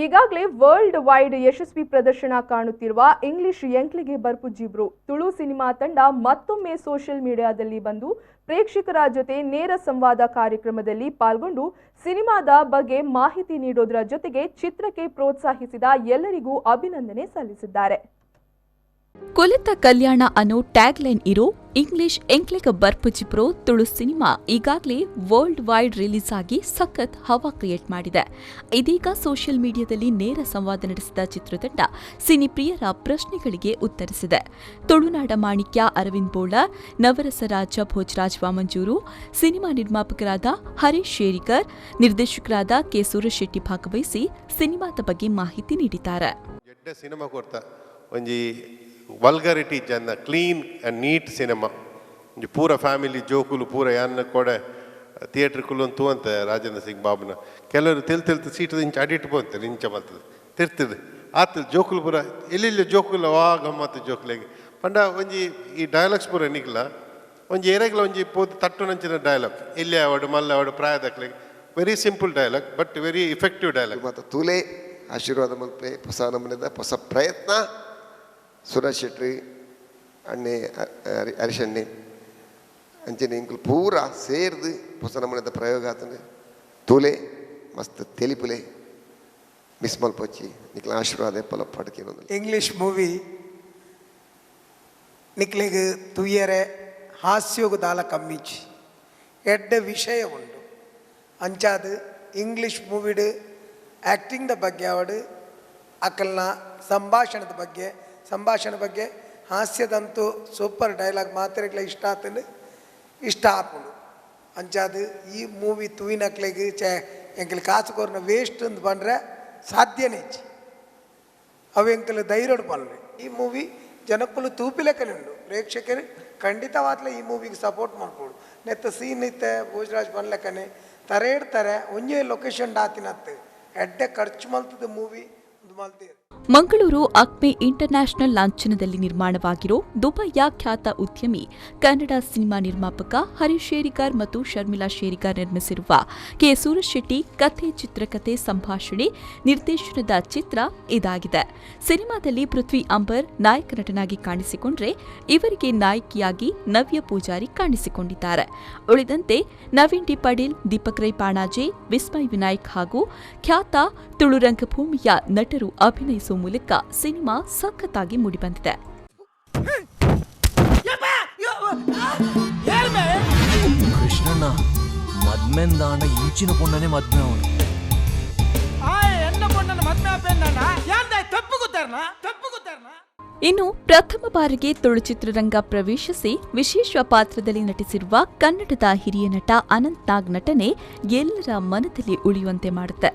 ಈಗಾಗಲೇ world wide ಯಶಸ್ವಿ ಪ್ರದರ್ಶನ ಕಾಣುತ್ತಿರುವ ಇಂಗ್ಲಿಷ್ ಎಂಕ್ಲಿಗೆ ಬರ್ಪುಜ್ಜಿ ಬ್ರೋ ತುಳು ಸಿನಿಮಾ ತಂಡ ಮತ್ತೊಮ್ಮೆ ಸೋಷಿಯಲ್ ಮೀಡಿಯಾದಲ್ಲಿ ಬಂದು ಪ್ರೇಕ್ಷಕರ ಜೊತೆ ನೇರ ಸಂವಾದ ಕಾರ್ಯಕ್ರಮದಲ್ಲಿ ಪಾಲ್ಗೊಂಡು ಸಿನಿಮಾದ ಬಗ್ಗೆ ಮಾಹಿತಿ ನೀಡೋದರ ಜೊತೆಗೆ ಚಿತ್ರಕ್ಕೆ ಪ್ರೋತ್ಸಾಹಿಸಿದ ಎಲ್ಲರಿಗೂ ಅಭಿನಂದನೆ ಸಲ್ಲಿಸಿದ್ದಾರೆ. ಕೊಲೆತ ಕಲ್ಯಾಣ ಅನ್ನೋ ಟ್ಯಾಗ್ ಲೈನ್ ಇರೋ ಇಂಗ್ಲಿಷ್ ಎಂಕ್ಲೆಗ್ ಬರ್ಪುಜ್ಜಿ ಬ್ರೋ ತುಳು ಸಿನಿಮಾ ಈಗಾಗಲೇ ವರ್ಲ್ಡ್ ವೈಡ್ ರಿಲೀಸ್ ಆಗಿ ಸಖತ್ ಹವಾ ಕ್ರಿಯೇಟ್ ಮಾಡಿದೆ. ಇದೀಗ ಸೋಷಿಯಲ್ ಮೀಡಿಯಾದಲ್ಲಿ ನೇರ ಸಂವಾದ ನಡೆಸಿದ ಚಿತ್ರತಂಡ ಸಿನಿಪ್ರಿಯರ ಪ್ರಶ್ನೆಗಳಿಗೆ ಉತ್ತರಿಸಿದೆ. ತುಳುನಾಡ ಮಾಣಿಕ್ಯ ಅರವಿಂದ್ ಬೋಳಾರ್, ನವರಸ ರಾಜ ಭೋಜರಾಜ್ ವಾಮಂಜೂರು, ಸಿನಿಮಾ ನಿರ್ಮಾಪಕರಾದ ಹರೀಶ್ ಶೇರಿಕರ್, ನಿರ್ದೇಶಕರಾದ ಕೆ ಸೂರಜ್ ಶೆಟ್ಟಿ ಭಾಗವಹಿಸಿ ಸಿನಿಮಾದ ಬಗ್ಗೆ ಮಾಹಿತಿ ನೀಡಿದ್ದಾರೆ. ಎಡ್ಡೆ ಸಿನಿಮಾ ಕೊರ್ತ. ಒಂಜಿ ವಲ್ಗರಿಟಿ ಜನ, ಕ್ಲೀನ್ ಆ್ಯಂಡ್ ನೀಟ್ ಸಿನಿಮಾ. ಒಂಜಿ ಪೂರ ಫ್ಯಾಮಿಲಿ, ಜೋಕುಲು ಪೂರ ಯಾನ್ ಕೊಡೆ ಥಿಯೇಟ್ರ್ ಕುಲ್ಲೊಂದು ತೂವಂತೆ. ರಾಜೇಂದ್ರ ಸಿಂಗ್ ಬಾಬುನ ಕೆಲವರು ತೆಲ್ ತೆಲ್ತು ಸೀಟ್ ಇಂಚ ಅಡಿಟ್ಟು ಪೋಂತಾರೆ, ಇಂಚ ಮಲ್ತದೆ ತಿರ್ತದೆ ಆತ. ಜೋಕುಲು ಪೂರ ಎಲ್ಲೆಲ್ಲಿ ಜೋಕುಲು ವಾ ಗಮ್ಮತ್ತು ಜೋಕುಲೆಗ್. ಪಂಡ ಒಂಜಿ ಈ ಡೈಲಾಗ್ಸ್ ಪೂರ ನಿಗ್ಲ ಒಂಜಿ ಏರೆಗ್ಲ ಒಂಜಿ ಪೋದು ತಟ್ಟುನಂಚಿನ ಡೈಲಾಗ್. ಎಲ್ಲಿ ಆವಡು, ಮಲ್ಲ ಆವಡು, ಪ್ರಾಯದಕ್ಲೆಗ್ very simple dialogue, but very effective dialogue. ಮತ್ತು ತೂಲೆ, ಆಶೀರ್ವಾದ ಮಲ್ಪೆ. ಹೊಸ ನಮೂನೆದ ಹೊಸ ಪ್ರಯತ್ನ. ಸುರೇಶ್ ಶೆಟ್ಟಿ ಅಣ್ಣೆ, ಹರೀಶ್ ಅಣ್ಣೆ, ಅಂಚನೆ ಇಂಕುಲು ಪೂರ ಸೇರ್ದು ಹೊಸ ನಮೂನೆದ ಪ್ರಯೋಗ ಆತಂಡು. ತೂಲೆ, ಮಸ್ತ್ ತೆಲಿಪುಲೆ, ಮಿಸ್ ಮಲ್ಪೊಚ್ಚಿ. ನಿಕ್ಲ ಆಶೀರ್ವಾದ ಎಪ್ಪಲ ಪಡ್ಕೇನೊಂದು. ಇಂಗ್ಲೀಷ್ ಮೂವಿ ನಿಕ್ಲೆಗ್ ತುಯ್ಯರೆ ಹಾಸ್ಯೋಗು ದಾಲ ಕಮ್ಮಿಚಿ, ಎಡ್ಡೆ ವಿಷಯ ಉಂಡು. ಅಂಚಾದ್ ಇಂಗ್ಲೀಷ್ ಮೂವಿಡ್ ಆ್ಯಕ್ಟಿಂಗ್ದ ಬಗ್ಗೆ ಆವಡ್, ಅಕಲ್ನ ಸಂಭಾಷಣದ ಬಗ್ಗೆ, ಸಂಭಾಷಣೆ ಬಗ್ಗೆ, ಹಾಸ್ಯದಂತೂ ಸೂಪರ್ ಡೈಲಾಗ್, ಮಾತೆರೆಗ್ಲ ಇಷ್ಟ ಆತಂಡು, ಇಷ್ಟ ಆಪುಂಡು. ಅಂಚಾದ್ ಈ ಮೂವಿ ತೂಯಿನಕ್ಲೆಗ್ ಚೆ ಎಂಕಲ್ ಕಾಸು ಕೊರ್ನ ವೇಸ್ಟ್ ಅಂದ್ ಪಂಡ್ರೆ ಸಾಧ್ಯನೇ ಇಜ್ಜಿ. ಅವು ಎಂಕಲ್ ಧೈರ್ಯಡ್ ಪನ್ರೆ. ಈ ಮೂವಿ ಜನಕ್ಕುಲು ತೂಪಿಲೆಕ್ಕನೆ ಉಂಡು. ಪ್ರೇಕ್ಷಕರು ಖಂಡಿತವಾದ್ಲ ಈ ಮೂವಿಗೆ ಸಪೋರ್ಟ್ ಮಾಡ್ಬೋದು. ನೆತ್ತ ಸೀನ್ ಇತ್ತೆ ಭೋಜರಾಜ್ ಪನ್ಲೆಕ್ಕನೆ ತರೆ ಒಂಜೇ ಲೊಕೇಶನ್ ಆತಿನತ್ತು ಎಡ್ಡೆ ಖರ್ಚು ಮಲ್ತದ ಮೂವಿ ಒಂದು ಮಲ್ತೀರ್. ಮಂಗಳೂರು ಅಕ್ಮೆ ಇಂಟರ್ನ್ಯಾಷನಲ್ ಲಾಂಛನದಲ್ಲಿ ನಿರ್ಮಾಣವಾಗಿರೋ, ದುಬೈಯ ಖ್ಯಾತ ಉದ್ಯಮಿ, ಕನ್ನಡ ಸಿನಿಮಾ ನಿರ್ಮಾಪಕ ಹರೀಶ್ ಶೇರಿಗಾರ್ ಮತ್ತು ಶರ್ಮಿಳಾ ಶೇರಿಗಾರ್ ನಿರ್ಮಿಸಿರುವ, ಕೆ ಸೂರಜ್ ಶೆಟ್ಟಿ ಕಥೆ, ಚಿತ್ರಕಥೆ, ಸಂಭಾಷಣೆ, ನಿರ್ದೇಶನದ ಚಿತ್ರ ಇದಾಗಿದೆ. ಸಿನಿಮಾದಲ್ಲಿ ಪೃಥ್ವಿ ಅಂಬರ್ ನಾಯಕ ನಟನಾಗಿ ಕಾಣಿಸಿಕೊಂಡ್ರೆ, ಇವರಿಗೆ ನಾಯಕಿಯಾಗಿ ನವ್ಯ ಪೂಜಾರಿ ಕಾಣಿಸಿಕೊಂಡಿದ್ದಾರೆ. ಉಳಿದಂತೆ ನವೀನ್ ಡಿ ಪಡೀಲ್, ದೀಪಕ್ ರೈ ಪಾಣಾಜೆ, ವಿಸ್ಮಯ್ ವಿನಾಯಕ್ ಹಾಗೂ ಖ್ಯಾತ ತುಳು ರಂಗಭೂಮಿಯ ನಟರು ಅಭಿನಯಿಸುವ ಮೂಲಕ ಸಿನಿಮಾ ಸಖತ್ತಾಗಿ ಮೂಡಿಬಂದಿದೆ. ಕೃಷ್ಣಣ್ಣ, ಮದ್ಮೆಂದಾಂಡ ಇಂಚಿನ ಪೊಣ್ಣನೆ ಮದ್ಮೆ ಅವನು. ಎನ್ನ ಪೊಣ್ಣನ ಮದ್ಮೆ ಯಾಂದ ತಪ್ಪು ಗೊತ್ತಾರನ, ತಪ್ಪು ಗೊತ್ತಾರನ. ಇನ್ನು ಪ್ರಥಮ ಬಾರಿಗೆ ತುಳು ಚಿತ್ರರಂಗ ಪ್ರವೇಶಿಸಿ ವಿಶೇಷ ಪಾತ್ರದಲ್ಲಿ ನಟಿಸಿರುವ ಕನ್ನಡದ ಹಿರಿಯ ನಟ ಅನಂತ್ ನಾಗ್ ನಟನೆ ಎಲ್ಲರ ಮನದಲ್ಲಿ ಉಳಿಯುವಂತೆ ಮಾಡುತ್ತೆ.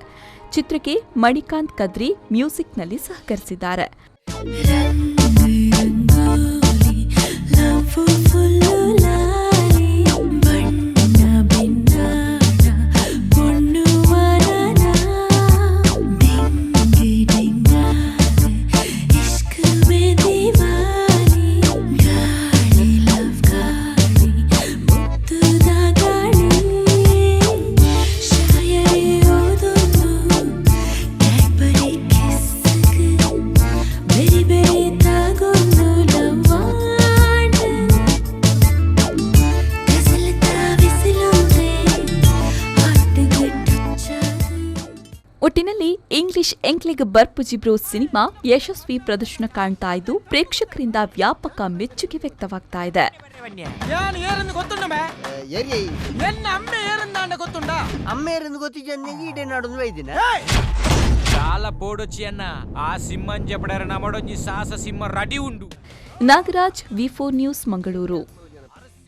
ಚಿತ್ರಕ್ಕೆ ಮಣಿಕಾಂತ್ ಕದ್ರಿ ಮ್ಯೂಸಿಕ್ನಲ್ಲಿ ಸಹಕರಿಸಿದ್ದಾರೆ. ರಂಗೋಲಿ ಲವ್ ಫುಲ್ಲು ಲಾಲಿ ಬಣ್ಣ ಬೆನ್ನಾಣ பொண்ணு வரானா டிங்கு டிங்காது இஷ்க் மே ದಿವಾನಿ ಗಾಳಿ ಲವ್ ಗಾಳಿ ಮುತ್ತುದ ಗಾಳಿ ಶಾಯರಿ ಓದೊಂದು ಕ್ಯಾಡ್ಬರಿ ಕಿಸ್ಗ್ ಬೆರಿ ಬೆರಿ ತಾಗೊಂದು ಲವ್ವಾಂಡ್ ಕಸಲತ ವಿಸಿಲುಂದೆ ಹಾರ್ಟ್ಗೆ ಟಚ್. ಒಟ್ಟಿನಲ್ಲಿ ಇಂಗ್ಲಿಷ್ ಎಂಕ್ಲೆಗ್ ಬರ್ಪುಜ್ಜಿ ಬ್ರೋ ಸಿನಿಮಾ ಯಶಸ್ವಿ ಪ್ರದರ್ಶನ ಕಾಣ್ತಾ ಇದ್ದು, ಪ್ರೇಕ್ಷಕರಿಂದ ವ್ಯಾಪಕ ಮೆಚ್ಚುಗೆ ವ್ಯಕ್ತವಾಗ್ತಾ ಇದೆ. ಯಾನ್ ಏರಂದು ಗೊತ್ತುಂಡ ಮೇ? ಎನ್ನ ಅಮ್ಮೆ ಏರಂದಾಂಡ ಗೊತ್ತುಂಡ? ಅಮ್ಮೇರಂದು ಗೊತ್ತಿದ್ದ ಈಡೆ ನಾಡೊಂದು ವೈದಿನ. చాలా పోడొచ్చి అన్న ఆ సింహం చెప్పడారు నమ్మడొచ్చి సాహస సింహ రెడీ ఉండు. ನಾಗರಾಜ್, ವಿ4 ನ್ಯೂಸ್, ಮಂಗಳೂರು.